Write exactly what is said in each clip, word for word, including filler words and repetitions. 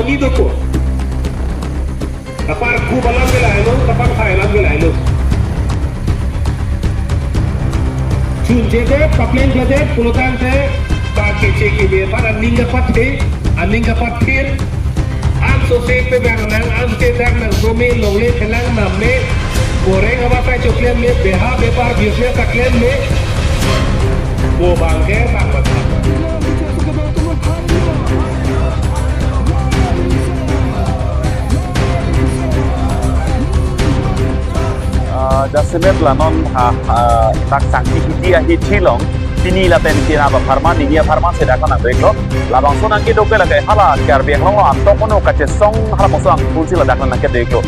Idopo. Kaparkup alam ke lahelo, kapangthai alam ke lahelo. Chunchedet, paplengpledet pulotangte, bang keche keme aphan aning kapathe, aning kapathe. Ansose pevang nang, ansose dak nang dome, longle phelang nam me, goreng ava sai choklem me, beha bepar business ta klem me. Pu abang ke bang matha. Ah, jasemet la non, ah, ah, dak Sangti Hidi ahithi along pini lapen pini apharman, nini apharman si dak nangdeklo. Labangso nangkedok ke lake hala Karbi Anglong lo antok kono kachesong halabangso angthunsi ladak nangkedoklo.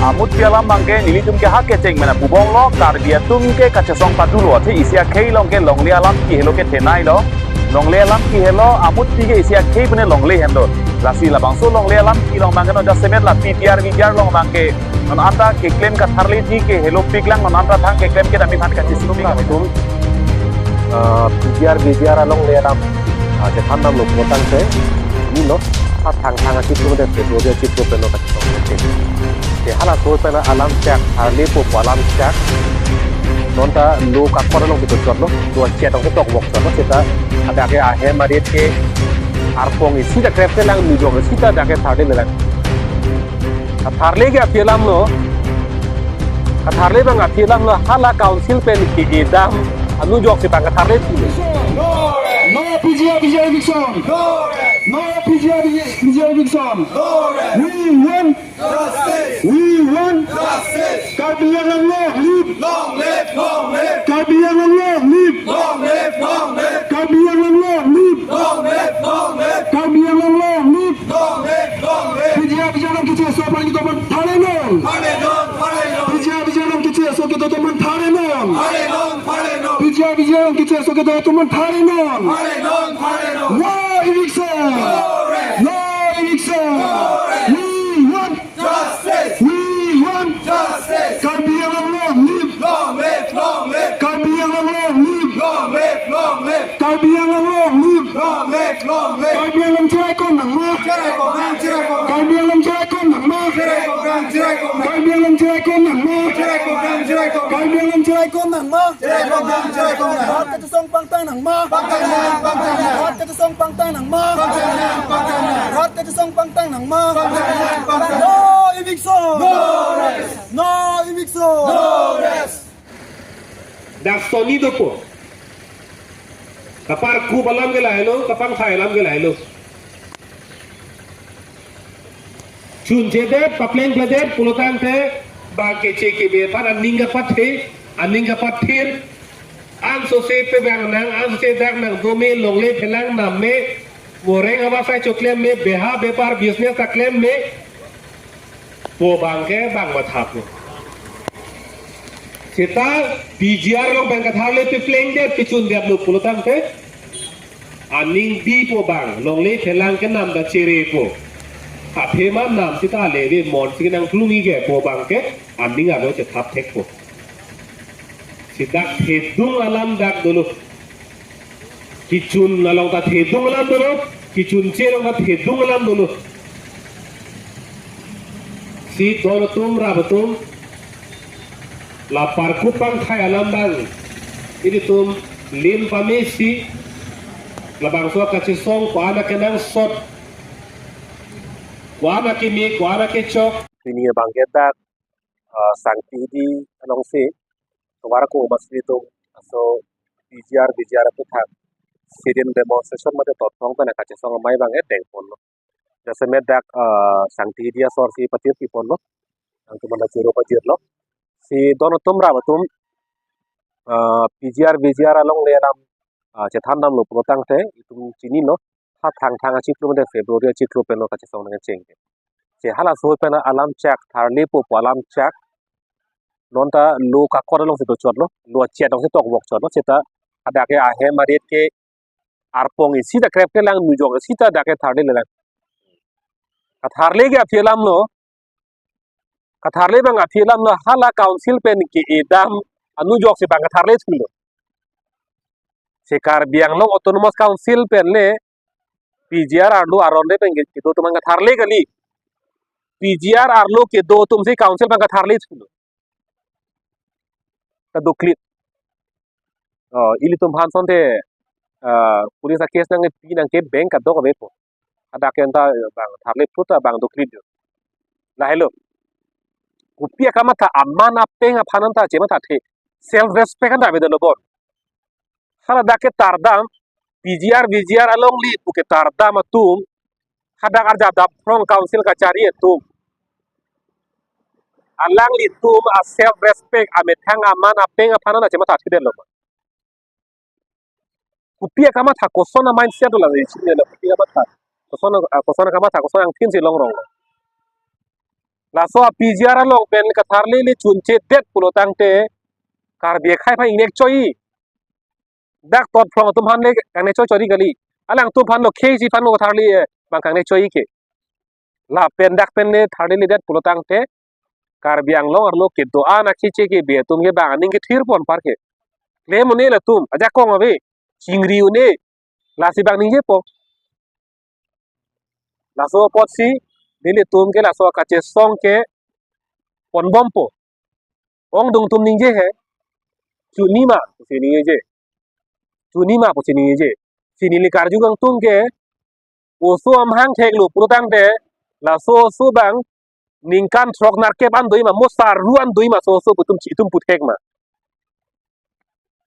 Amutpi alam abang ke nelitum ke ha kecheng mena pubong lo, Karbi atum ke kachesong padulo, athe isi akhei along ke longle alam kehelo ke thenai lo. Longle alam kehelo, amutpi ke isi akhei pune longle henlo. Lasi labangso longle alam kelong abang ke non jasemet la P G R V G R along abang ke non anta keklem katharleji ke helopiklang, non anta thang keklem kedam aphan kachesong atum, ah, P G R V G R along le alam, ah, chethan damlo pulotangte, nino, ha thangthang achiklo mate February achiklo pen lo kachesong. Te halaso pen alam chak, tharlepo pu alam chak. Non ta lo kakor alongsi dochotlo, lo achet alongsi tokvokchotlo, seta dak ke ahem arit ke arpong isi ta krepklelang, nujok isi ta dak ke tharlelang. Katharle ke aphi alam lo. Katharle abang aphi alam lo. Hala council pen ke-edam anujok si abang katharle thulo. No P G R V G R eviction. No P G R V G R eviction. We want. We want. Karbi Anglong long live. Long live, long live. Karbi Anglong long live. Long live, long live. Karbi Anglong long live. Long live, long live. Karbi Anglong long live. Long live, long live. P G R V G R along keche aso aphan kedo aphan tharlenon. Tharlenon, tharlenon. P G R V G R along keche aso kedo atum aphan tharlenon. Tharlenon, tharlenon. P G R V G R along keche aso kedo atum aphan tharlenon. Tharlenon, tharlenon. No eviction. No rest. No eviction. No rest. We want. Justice. We want. Justice. Karbi Anglong long live. Long live, long live. Karbi Anglong long live. Long live, long live. Karbi Anglong long live. Long live, long live. Karbi Anglong cheraikon nangma. Cheraikon nang, cheraikon nang. Karbi Anglong cheraikon nangma. Cheraikon nang, cheraikon nang. Karbi Anglong cheraikon nangma. Cheraikon nang, cheraikon nang. Karbi Anglong cheraikon nangma. Cheraikon nang, cheraikon nang. Rat kachesong pangthang nangma. Pangthang nang, pangthang nang. Rat kachesong pangthang nangma. Pangthang nang, pangthang nang. Rat kachesong pangthang nangma. Pangthang nang, pangthang nang. No eviction. No rest. No eviction. No rest. Dak soni dopo. Kaparkup alam ke lahelo, kapangthai alam ke lahelo. Chunchedet, paplengpledet pulotangte, bang keche keme aphan aning kapathe, aning kapathe. Ansose pevang nang, ansose dak nang dome, longle phelang nam me, goreng ava sai choklem me, beha bepar business ta klem me. Pu abang ke bang mathapo. Seta P G R along abang katharle peplengdet, pechundetlo pulotangte, aning bipo abang, longle phelang kenam ta cherepo. Athe ma nam seta leve, monsi kenangplung-ik ke pu abang ke aning arlo chethap thekpo. Seta thedung alam dak dolo. Kechun along ta thedung alam dolo, kechunche along ta thedung alam dolo. Si don atum, rap atum, la parkup pangthai alam abang ilitum lim pamesi, labangso kachesong ko-an akenangsot, ko-an akeme, ko-an akechok. Pini abang ke dak, ah, Sangti Hidi alongsi tovar ko masri tung aso P G R V G R aphuthak sit-in demonstration mate tothong pen kachesong amei abang edeng ponlo. Jasemet dak, ah, Sangti Hidi asor si patir pi ponlo. Nangtum manda choro pajirlo. Si don atum, rap atum, ah, P G R V G R along le alam, ah, chethan damlo pulotangte itum chinilo. Ha thangthang achiklo mate February achiklo pen lo kachesong nangcheng. Che halaso pen alam chak, tharlepo pu alam chak. Non ta lo kakor alongsi dochotlo, lo achet alongsi tokvokchotlo, seta dak ke ahem arit ke arpong isi ta krepklelang, nujok isi ta dak ke tharlelang. Katharle ke aphi alam lo. Katharle abang aphi alam lo, hala council pen ke-edam anujok si abang katharle thulo. Si Karbi Anglong Autonomous Council pen le P G R arlo aron re pen kedo atum aphan katharle kali. P G R arlo kedo atum si council aphan katharle thulo. Kadoklit. Oh, ilitum aphan asonte, ah, police a case nangkepi nangkepi abang kadokave po. Hadak anta bang tharle phut ta bang doklit do. Lahelo. Kopi akamatha, aman apeng aphan anta chemathathe. Self respect anta avedetlo bon. Hala dak ketardam, P G R, V G R along li pu ketardam atum, hadak arjap dap phrong council kachari atum. Alanglitum a self respect, amethang aman apeng aphan anta chemathathedetlo. Kopi akamatha, koson a mindset dolang isi nelo, kopi akamatha. Koson, ah, koson akamatha, koson angthin si longrong. Laso a P G R along pen katharlele chunchedet pulo tangte Karbi akhei aphan ingnek choi. Dak tot phrong atum aphan le kangnek choi chori kali. Alangtum aphan lo khei si aphan lo katharle, eh, bang kangnek choi ke. Lapen dak pen le tharleledet pulo tangte Karbi Anglong arlo kedo-an akhei che kebe atum ke bang aning kethir pon par ke. Klem un-e latum, ajakong ave, chingri un-e, lasi bang ningjepo. Laso apotsi nelitum ke laso kachesong ke ponbompo. Ongdung atum ningje he. Chunima pusi ningje. Chunima pusi ningje. Si neli karju kangtung ke oso amahang theklo pulo tangte laso oso bang ningkan throk nerkep an do-i ma, mo sarru an do-i ma, so oso pu itum chi-, itum puthek ma.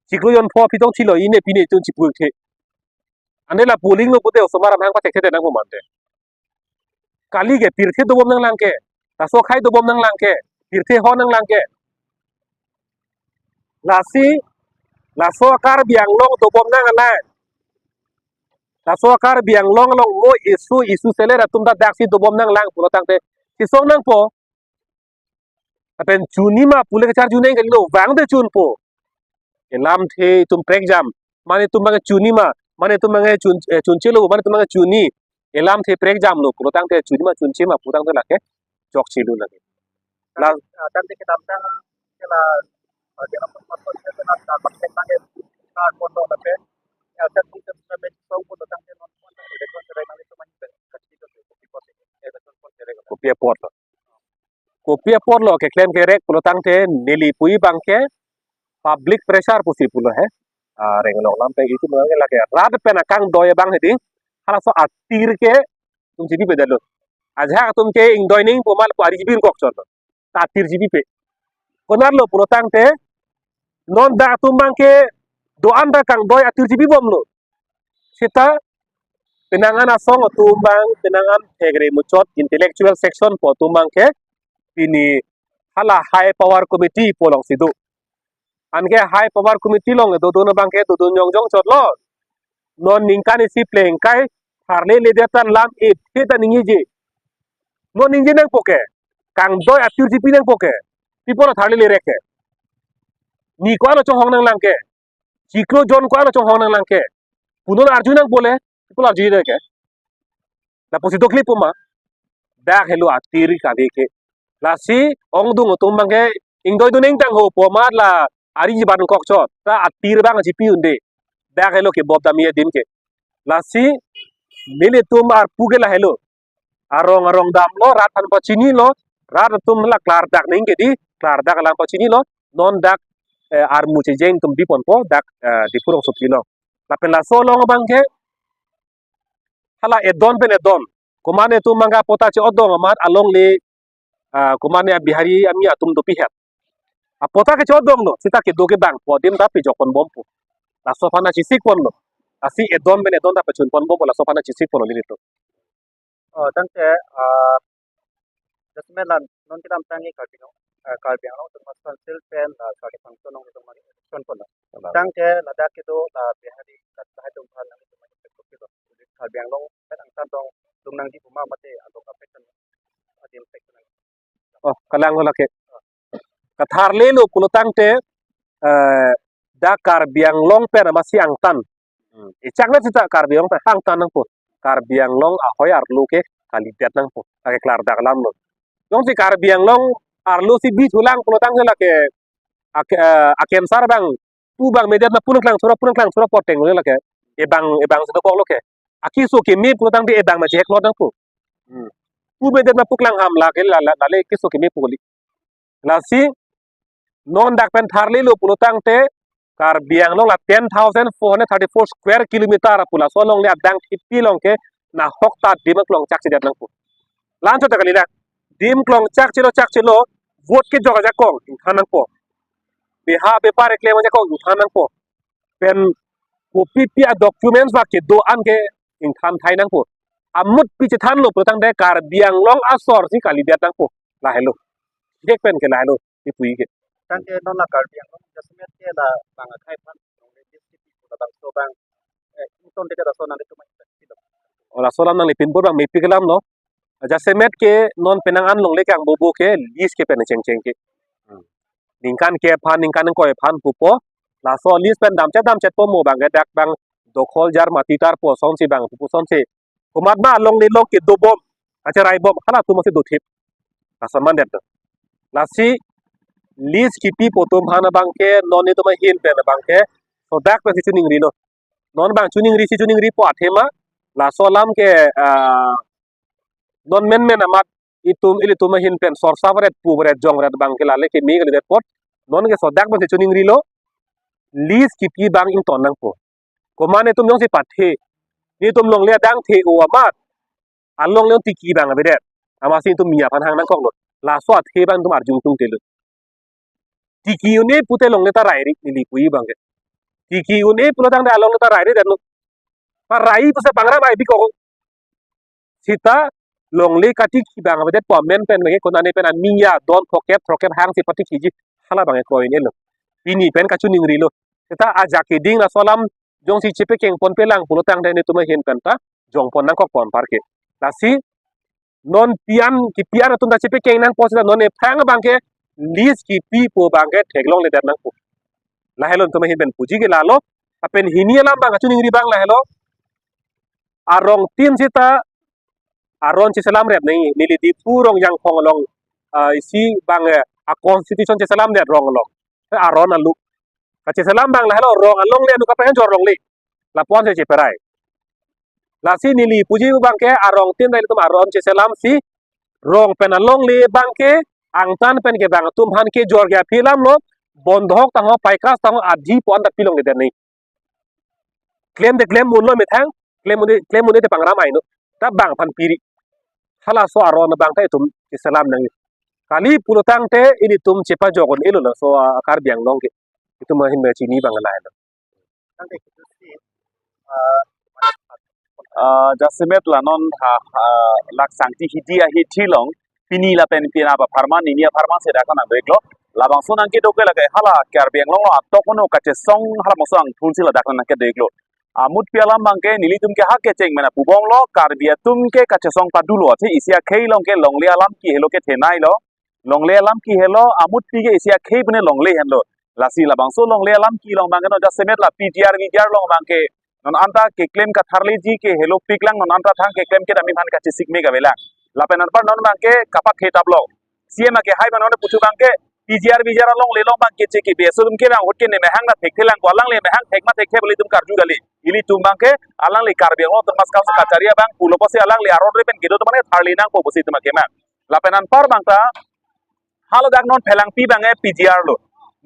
Chiklo jon pho aphi tong chilo, ine pine itum chiputhek. Ante la polling lo pute osomar amahang pathekthedet nangpo mante. Kali ke pirthe dobom nanglang ke. Laso akhei dobom nanglang ke. Pirthe ho nanglang ke. Lasi, laso Karbi Anglong dobom nanglang. Laso Karbi Anglong along mo issue, issue seller atum ta daksi dobom nanglang pulo tangte. Chisong nangpo. Lapen chunima pule kacharju nang kalilo, vangte chunpo. Elamthe itum prekjam. Mane itum bang chunima, mane itum bang chun, eh, chunchelo, mane itum bang chuni. Elamthe prekjamlo pulo tangte chunima chunchema pulo tangte lake chokchelo lake. La, ah, tangte kedamtang ke la, ah, ke la, kopi apotlo. Kopi apotlo keklem kerek pulo tangte neli pu-i abang ke public pressure pusi pulo he. Ah, reng along lam pen itum abang ke lake rat pen akangdoi abang hedi. Halaso atir ke itum chibipedetlo. Ajahak atum ke ingdoi nangpo ma pu ari chibin kokchotlo. Ta atir chibipe. Konatlo pulo tangte non dak atum abang ke do-an ta kangdoi atir chibibomlo. Seta penang an asong atum abang, penang an thekre muchot intellectual section pu atum abang ke pini hala high power committee pu alongsi do. Anke high power committee along dodun abang ke dodun jongjong chotlo. Non ningkan isi plengkai tharleledet an lam ephe ta ningjeje. Non ningje nangpo ke. Kangdoi atir chipi nangpo ke. Pi apotlo tharlele rek ke. Ni ko-an lo chonghong nanglang ke. Chiklo jon ko-an lo chonghong nanglang ke. Pu non arju nangpo le, pu arju nang ke. Lapusi doklipo ma. Dak helo atir kave ke. Lasi ongdung atum abang ke ingdoidun ingtang ho pu amat la ari chiban kokchot. Ta atir abang chipi un-e. Dak helo kebop damji adim ke. Lasi nelitum arpu ke lahelo. Arong arong damlo, rat aphan pachinilo, rat atum la klardak nangji ke di, klardak alam pachinilo, non dak, eh, armu chejeng atum biponpo, dak, eh, Diphu rongsopi along. Lapen laso along abang ke, hala edon pen edon. Komatne atum abang ke apota che-odong amat alongle, ah, komatne a Bihari ami atum dopikhet. Apota ke che-odonglo, seta kedo ke bangpo adim ta pejok ponbompo. Laso aphan ta chesik ponlo. Lasi edon pen edon ta pachun ponbompo, laso aphan ta chesik ponlo nelitum. Oh, tangte, ah, jasemet la non kedamtang ke Karbi Anglong, ah, Karbi Anglong Autonomous Council pen la Karbi Anglong election ponlo. Salam. Tangte ladak kedo la Bihari kat lahai atum aphan nangtum mani pekuk kedo. Karbi Anglong pen angtan dong, dong nangji pu ma mate along affection adim affection. Oh, kalang ho lake. Katharlelo pulo tangte, eh, dak Karbi Anglong pen amatsi angtan. Hmm. Echakna seta Karbi Anglong pen angtan nangpo. Karbi Anglong ahoi arlo ke kalidet nangpo. Lake klardak alamlo. Jongsi Karbi Anglong arlo si bithulang pulo tangte lake ak-, eh, akensar abang pu abang media na pu nangklang thura, pu nangklang thura poteng lo lake. Ebang, ebang si dokoklo ke. Akeso keme pulotangte edang ma chehek lo nangpo. Hmm. Pu bedet ma puklang ham la ke la, la, lale keso keme pu kali. Lasi non dak pen tharlelo pulotangte Karbi Anglong la ten thousand four hundred thirty-four square kilometer pu laso alongle adang kipi along ke nahok ta dim klong chakchedet nangpo. La-anchot ta kali na. Dim klong chakchelo chakchelo vote kejok ajakong ingthan nangpo. Beha bepar keklem ajakong ingthan nangpo. Pen kopipi a-documents ba kedo-an ke ingthan thai nangpo. Amut pi chethanlo pulotangte Karbi Anglong asor si kalidet nangpo. Lahelo. Dek pen ke lahelo. Ipu-i ke. Tangte non la Karbi Anglong jasemet ke labang akhei aphan, labangso abang, eh, ington deke laso nanglitum ahin pen pilo. O laso alam nanglipin bor abang mepik alam lo. Jasemet ke non penang an longle kangbobo ke lease ke pen chengcheng ke. Hmm. Ningkan kep aphan, ningkan ingkoi aphan pupo. Laso lease pen damchet damchetpo mo abang ke dak abang dokhol jar mati tarpo asonsi abang pupo asonsi. Komat ma alongle along kedobom, kacherai bom, halatum masi dothip. Lason mandet do. Lasi lease kipipo atum aphan abang ke non itum ahin pen abang ke sodak pensi chiningrilo. Non abang chiningri si chiningripo athema laso alam ke, ah, non menmen amat itum ilitum ahin pen sorsa varet pu varet jong varet abang ke lale keme kalidet apot non ke sodak pensi chiningrilo. Lease kipi abang ington nangpo. Komat netum jongsi pathe, netum longle adang the-o amat alongle tiki abang avedet. Amatsi netum miya aphan hang nangkoklo. Laso athe abang netum arjung tungtelo. Tiki un-e pute longle ta rairi, neli pu-i abang ke. Tiki un-e pulotangte alongle ta rairi detlo. Parai pusi pangram ai bikok. Seta longle katiki abang avedetpo amen pen abang ke konane pen amiya don phokep phokep hangsi patikiji, hala abang ke kroin-elo. Pini pen kachiningrilo. Seta ajak keding laso alam jongsi chepekeng ponpelang pulotangte netum ahin pen ta jongpon nangkokpo anpar ke. Lasi non pi-an kipi-an atum ta chepekeng nangpo seta non ephrang abang ke lease kipipo abang ke theklongledet nangpo. Lahelo netum ahin pen puji ke lalo. Lapen hini alam abang kachiningri abang lahelo. Arongtin seta aron cheselamret nangji, neli Diphu rong Jangphong along, ah, isi abang, eh, a-constitution cheselamdet rong along. Eh, aron alu. Kacheselam abang lahelo rong alongle anu kaprek anjor longle. Lapu-an si cheperai. Lasi neli puji abang ke arongtin ta ilitum aron cheselamsi rong pen alongle abang ke angtan pen kevang atum aphan kejor ke aphi alam lo, bondhok tangho, paikas tangho, adhi pu-an ta pilongledet nangji. Klem te klem unlo methang, klem un-e, klem un-e te pangram ai no. Ta bang aphan piri. Halaso aron abang ta itum cheselam nangji. Kali pulotangte ilitum chepajok un-elo laso, ah, Karbi Anglong ke. Itum ahin pen chini abang lahelo. Tangte kitu si, ah, ah, jasemet la non ha, ha, lak sangti hidi ahithi along pini lapen pini apharman, nini apharman si dak nangdo-iklo. Labangso nangkedo ke lake hala Karbi Anglong along atok uno kachesong halabangso angthunsi ladak nangkedo-iklo. Amut pi alam abang ke nelitum ke ha kecheng mena pubomlo, Karbi atum ke kachesong padulo, athe isi akhei along ke longle alam kehelo ke thenailo. Longle alam kehelo, amut pi ke isi akhei pune longle henlo. Lasi labangso longle alam ke along abang ke non jasemet la P G R, V G R along abang ke non anta keklem katharleji ke helopiklang, non anta thang keklem kedam aphan kachesik me kavelang. Lapen anpar non abang ke kapathe taplo. C M akehai abang non puchu abang ke P G R, V G R alongle along abang ke cheke beso atum ke abang ahut ke ne mehang na thekthelang ko, alangle mehang thek ma thekthe pu ilitum karju kali. Ilitum abang ke alangli Karbi Anglong Autonomous Council kachari abang pulo pusi alangli aron re pen kedo atum mane tharle nangpo pusi itum akemang. Lapen anpar abang ta haladak non Phelangpi abang ke P G R lo.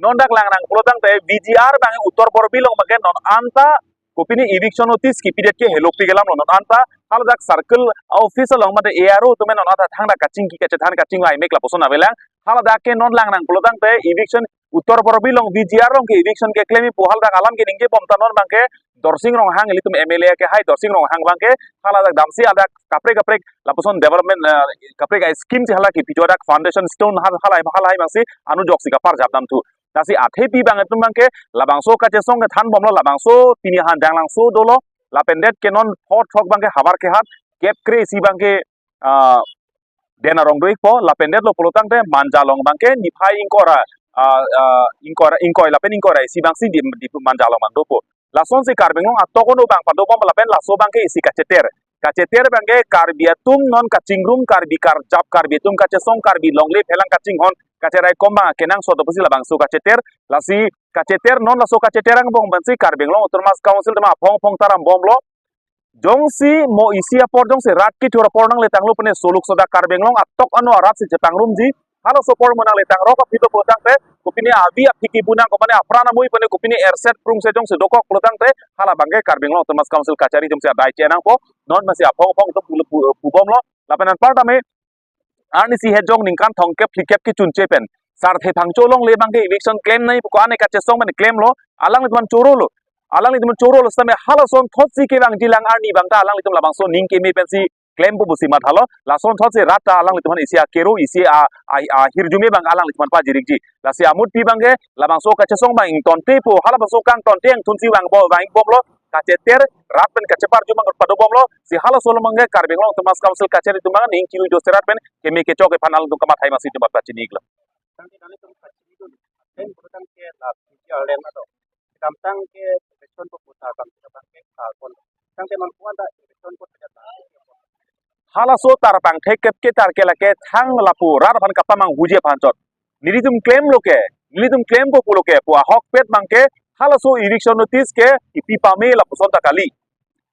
Non dak Langrang pulotangte V G R abang ke Uttor Borbil along abang ke non anta kopine eviction notice kipidet ke helopik alam lo. Non anta haladak circle office along mate A R O atum non anta thangta kachingki kachethan kachingvai mek lapuson avelang. Haladak ke non Langrang pulotangte eviction Uttor Borbil along V G R along ke eviction keklem ipo haladak alam ke ningjebom ta non abang ke Dorsing Ronghang, ilitum M L A akehai Dorsing Ronghang abang ke haladak damsi hadak kaprek kaprek lapuson development, eh, kaprek a-scheme si hala kipijo dak foundation stone hal halahai halahai abangsi anujok si kaparjap damthu. Lasi athe pi abang atum abang ke labangso kachesong kethanbomlo, labangso pini han danglangso dolo, lapen det ke non pho throk abang ke havar kehat kep kre isi abang ke, ah, den arong do-ikpo, lapen detlo pulotangte Manja along abang ke niphai ingkoi ra, ah, ah, ingkoi ra, ingkoi lapen ingkoi ra isi abangsi di, di Manja along abang dopo. Lasonsi Karbi Anglong atok uno abang padobom lapen laso abang ke isi kacheter. Kacheter abang ke Karbi atum non kachingrum, Karbi karjap, Karbi atum kachesong, Karbi longle phelang kachinghon, kacheraikom abang kenangsot pusi labangso kacheter. Lasi kacheter non laso kacheter angbong pensi Karbi Anglong Autonomous Council atum aphong aphong ta rambomlo. Jongsi mo isi apor jongsi rat kethur apor nangletanglo pune soluk soda Karbi Anglong atok ano arat si chepangrumji. Halaso apor mo nangletang rok aphi do pulotangte kopine avi aphi kipu nang, kopine apran amui pune kopine erset prungset jongsi dokok pulotangte hala abangke Karbi Anglong Autonomous Council kachari jongsi adai chenangpo. Non masi aphong aphong atum pu- pu- pubomlo. Lapen anparta me arnisi hejong ningkan thomkep phlikep kechunche pen sarthe phangcho longle abangke eviction klemnei pu ko-an kachesong pen klemlo, alanglitum chorolo. Alanglitum chorolo sitame halason thotsi kevangjilang arni abangta alanglitum labangso aning keme pensi klempo pusi mathalo. Lason thotsi rat ta alanglitum aphan isi akero, isi a, a, ahirjume abang alanglitum aphan pajirikji. Lasi amutpi abangke labangso kachesong abang ingtontepo, halabangso kangtonte angthunsi vangbo vangbomlo. Kacheter rat pen kacheparju abang padobomlo. Si halaso along abangke Karbi Anglong Autonomous Council kachari atum abang ning kiru jose rat pen keme kechok aphan alangtum kamathai masi atum aphan chiniklo. Tangte nanglitum kachini dun. Pen putang ke la P G R land ato. Kedamtang ke election ko putar kam kita bang ke karbon. Tangte non puan da election ko saja ta. Halaso tar pangthek kep ke tar ke lake thang lapu rat aphan kapamanghuji aphan chot. Nelitum klemlo ke, nelitum klempo pulo ke pu ahokpet abangke halaso eviction notice ke kipi pame lapuson ta kali.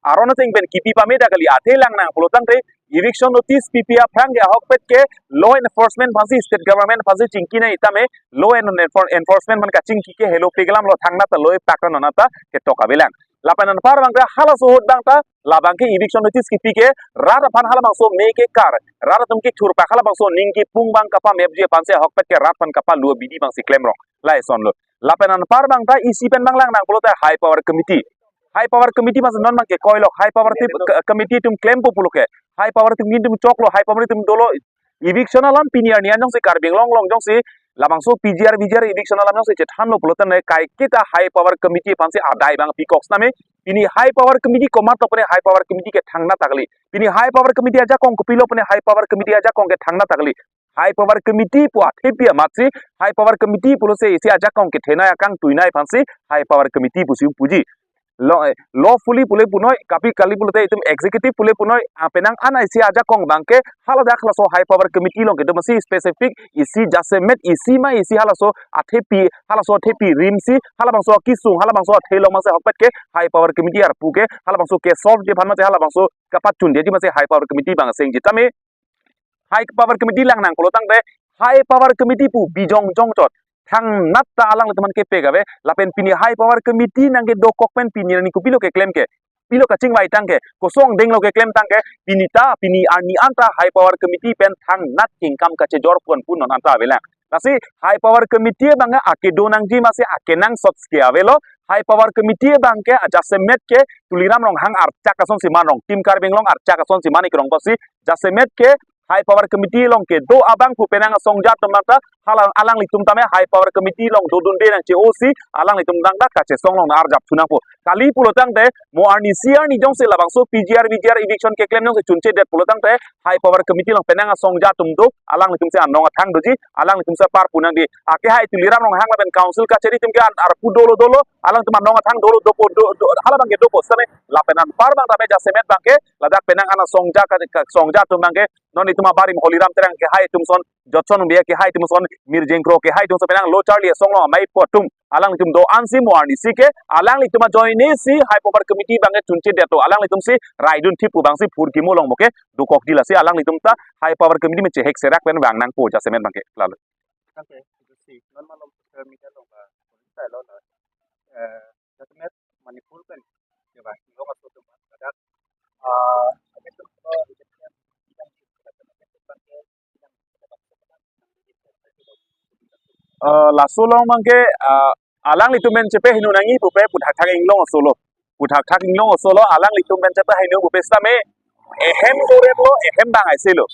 Aron ateng pen kipi pame ta kali, athe langnang pulotangte eviction notice pipi aphrang ke ahokpet ke law enforcement aphansi, state government aphansi chingki nang, itame law and enfor- enforcement aphan kachingki ke helo pegelam lo, thangnat ta lo pakran nonat ta ketok avelang. Lapen anpar abangke halaso ahut abangta labangke eviction notice kipi ke rat aphan halabangso me kekar, rat atum kethur pak halabangso aning kipung abang kapamepji aphansi ahokpet ke rat aphan kapalu abidi abangsi klemrong. Lason lo. Lapen anpar abangta isi pen abang langnang pulote High Power Committee. High Power Committee mas non abangke koilok, High Power ti- Committee atum klempo pulo ke. High Power atum atum choklo, High Power atum dolo. Eviction alam pini arni an jongsi Karbi Anglong along jongsi labangso P G R V G R eviction alam jongsi chethanlo pulotangte kaiketa High Power Committee aphansi adai abang pikok sitame pini High Power Committee komat to pune High Power Committee ke thangnat ta kali. Pini High Power Committee ajakong kopilo pune High Power Committee ajakong ke thangnat ta kali. High Power Committee pu athepi amatsi High Power Committee pulo se isi ajakong kethenei akangtuinei aphansi High Power Committee pusi puji. Lo, eh, lawfully pule punoi, kapi kali pulote itum executive pule punoi, ah, penang an isi ajakong abangke haladak halaso High Power Committee along kedo masi specific isi jasemet isi ma isi halaso athepi, halaso athepi rimsi, halabangso akisung, halabangso athe along masi ahokpet ke High Power Committee arpu ke, halabangso ke solve ji aphan masi, halabangso kapachundeji masi High Power Committee abang sengji tame High Power Committee langnang pulotangte High Power Committee pu bijong jong chot thangnat ta alanglitum aphan kepek ave. Lapen pini High Power Committee nangkedokok pen pini arni kopilo keklem ke, pilo kachingvai tangke, kosong denglo keklem tangke, pini ta pini arni anta High Power Committee pen thangnat kingkam kachejor pon pu non anta avelang. Lasi High Power Committee abangke akedo nangji masi akenangsot ke avelo. High Power Committee abangke ajasemet ke Tuliram Ronghang archak asonsi man, Rong Team Karbi Anglong archak asonsi man ikrong kosi jasemet ke High Power Committee along kedo abang pu penang asongja atum nangta hala alanglitum tame High Power Committee along dodunde nangji osi alanglitum nangta kachesong along arjap thunangpo. Kali pulotangte mo arnisi arni jongsi labangso P G R V G R eviction keklem jongsi chunchedet pulotangte High Power Committee along penang asongja atum do, alanglitum si anong athang doji, alanglitum si par punangde. Akehai Tuliram Ronghang lapen council kachari atum ke an arpu dolo dolo, alangtum anong athang dolo dopo do, do, hala abangke dopo sitame lapen anpar abang tame jasemet abangke ladak penang an asongja ka, ka songja atum abangke non itum abarim Holiram Terang kehai atum son, Jotson Bey kehai atum son, Mirjeng Kro kehai atum son penang lo charli asong along amei po atum alanglitum do-ansi mo arnisi ke alanglitum ajoine si High Power Committee abangke chunchedet to, alanglitum si raidun thip pu abangsi phurkimo along moke dokokji, lasi alanglitum ta High Power Committee me chehek serak pen vang nangpo jasemet abangke. Lalo. Tangte, itu si, non malom social media along ba, style lo, eh, jasemet Manipur pen, ya ba, Shillong aso atum ba, ladak, ah, Eh, laso along abangke, ah, alanglitum pen chepaheno nangji pupe puthakthak inglong aso lo. Puthakthak inglong aso lo, alanglitum pen chepaheno pupe sitame ehem dorep lo, ehem bang aise lo.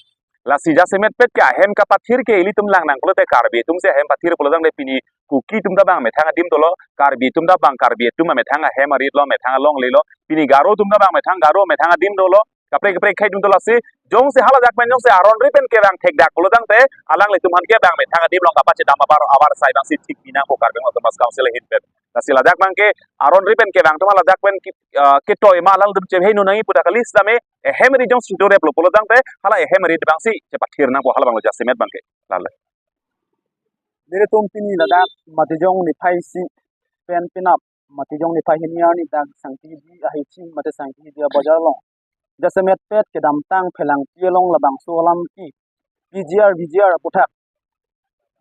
Lasi jasemet pet ke ahem kapathir ke ilitum langnang pulote Karbi atum si ahem pathir pulotangte pini Kuki atum ta bang methang adim dolo, Karbi atum ta bang Karbi atum amethang ahem arit lo, methang alongle lo, pini Garo atum ta bang methang Garo amethang adim dolo, kaprek kaprek akhei adim dolo, lasi jongsi haladak pen jongsi aron ri pen kevang thekdak pulotangte alanglitum aphan ke bang methang adim along kapachedam abar abar sai abangsi thik pi nangpo Karbi Anglong Autonomous Council ahin pen. Lasi ladak abangke aron ri pen kevang atum haladak pen ki, ah, ketoi ma alanglitum chepaheno nangji pu ta kali sitame ehem ri jongsi dorep lo pulotangte hala ehem ri abangsi chepathir nangpo, hala abang lo jasemet abangke. Lalo. Nelitum pini ladak Matijong niphai isi pen penap mate jong niphai hini arni dak Sangti Hidi ahiching mate Sangti Hidi abajar along jasemet pet kedamtang Phelangpi along labangso alam ke P G R V G R aputhak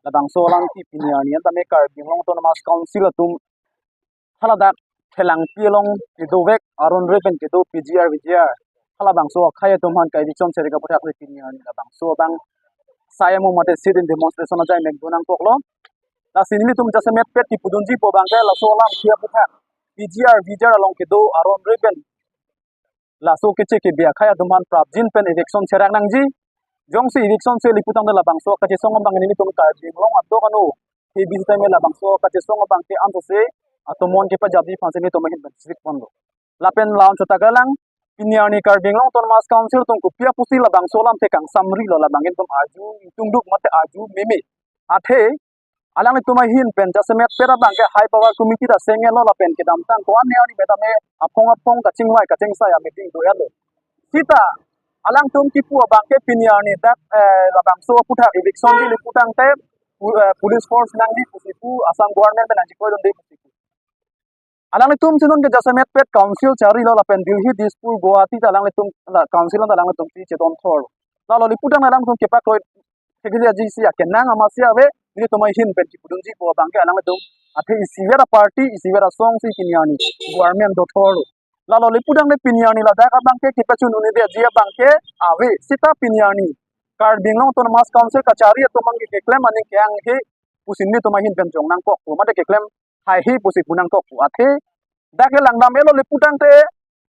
labangso alam ke pini arni an tame Karbi Anglong Autonomous Council atum haladak Phelangpi along kedovek aron re pen kedo P G R V G R halabangso akhei atum aphan ka-eviction serek aputhak le pini arni labangso abang sai amo mate sit-in demonstration ajai mek do nangkoklo. Lasi nelitum jasemet pet kipudunji pu abangke laso alam ke aputhak P G R V G R along kedo aron re pen laso keche kebi akhei atum aphan prapjin pen eviction serek nangji. Jongsi eviction se liputangte labangso kachesong abang nelitum Karbi Anglong adok ano A B C time labangso kachesong abangke ansose atomon kepajapji aphan se nelitum ahin pen sik ponlo. Lapen la-an chota galang pini arni Karbi Anglong Autonomous Council atum kopi apusi labangso alam ke kangsamrilo labang nelitum arju ingtungduk mate arju meme. Athe alanglitum ahin pen jasemet pet abangke High Power Committee ta sengelo lapen kedamtang ko-an ne arni pen tame aphong aphong kachingvai kachingsai a-meeting do-etlo. Sita alangtum kipu abangke pini arni dak eh, labangso aputhak eviction ji liputangte pu- eh, police force nangji pusi pu Assam government pen nangji koidunde pusi pu. Alanglitum si non ke jasemet pet council charilo lapen Delhi, Dispur, Guwahati ta alanglitum la council ta alanglitum si chedon thor. Lalo liputang alangtum kepakloi thekji aji si akenang amatsi ave, nelitum ahin pen kipudunji pu abangke alanglitum athe isivet aparty, isivet asong si pini arni government do thor. Lalo liputangte pini arni ladak abangke kepachun un-edeji abangke ave, sita pini arni Karbi Anglong Autonomous Council kachari atum abangke keklem aning ke-anghe pusi nelitum ahin pen jong nangkok pu mate keklem haihe pusi pu nangkok pu. Athe dak ke langdam-etlo liputangte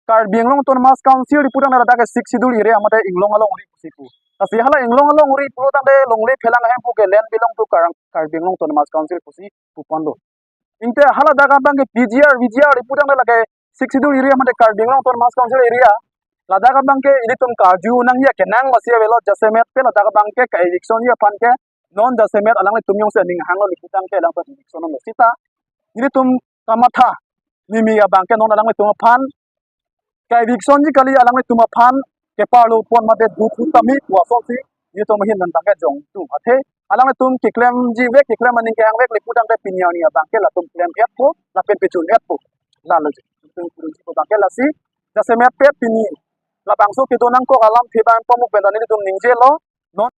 Karbi Anglong Autonomous Council liputangte ladak ke Sixth Schedule area mate Inglong alongri pusi pu. Lasi hala Inglong alongri pulotangte longle phelang ahem pu ke land belong to Kar- Karbi Anglong Autonomous Council pusi pu ponlo. Ingte haladak abangke P G R, V G R liputangte lake Sixth Schedule area mate Karbi Anglong Autonomous Council area. Ladak abangke ilitum karju nangji akenang amatsi avelo, jasemet pet ladak abangke ka-eviction ji aphan ke non jasemet alanglitum jongsi aning hanglo liputangte alangtum eviction lo sita ilitum kamatha mimi abangke non alanglitum aphan ka-eviction ji kali, alanglitum aphan keparlo pon mate dukhu tame pu asonsi nelitum ahin pen abangke jongtung. Athe alanglitum keklemji vek, keklem aning ke-ang vek liputangte pini arni abangke latum klem-etpo lapen pachun-etpo. Lalo je. Nelitum pudunji pu abangke lasi jasemet pet pini labangso kedo nangkok alamthe abang pamuk pen ta nelitum ningjelo. Non